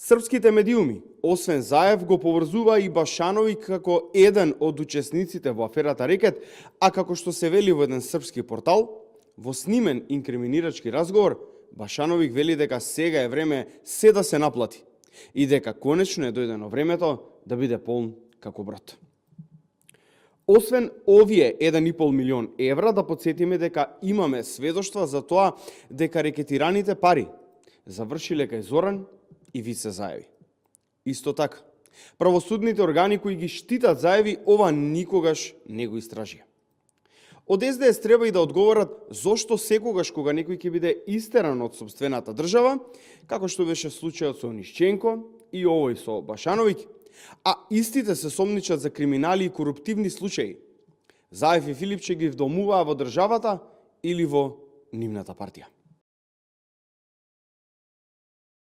Српските медиуми, освен Заев, го поврзува и Башановиќ како еден од учесниците во аферата Рекет, а како што се вели во еден српски портал, во снимен инкриминирачки разговор, Башановиќ вели дека сега е време се да се наплати и дека конечно е дојдено времето да биде полн како брод. Освен овие 1,5 милион евра, да подсетиме дека имаме сведоштва за тоа дека рекетираните пари завршиле кај Зоран и Вице Заеви. Исто така, правосудните органи кои ги штитат Заеви ова никогаш не го истражија. Од СДС треба и да одговорат зошто секогаш кога некој ќе биде истеран од сопствената држава, како што беше случајот со Онишченко и овој со Башановиќ, а истите се сомничат за криминали и коруптивни случаи, Заев и Филипче ги вдомуваа во државата или во нивната партија.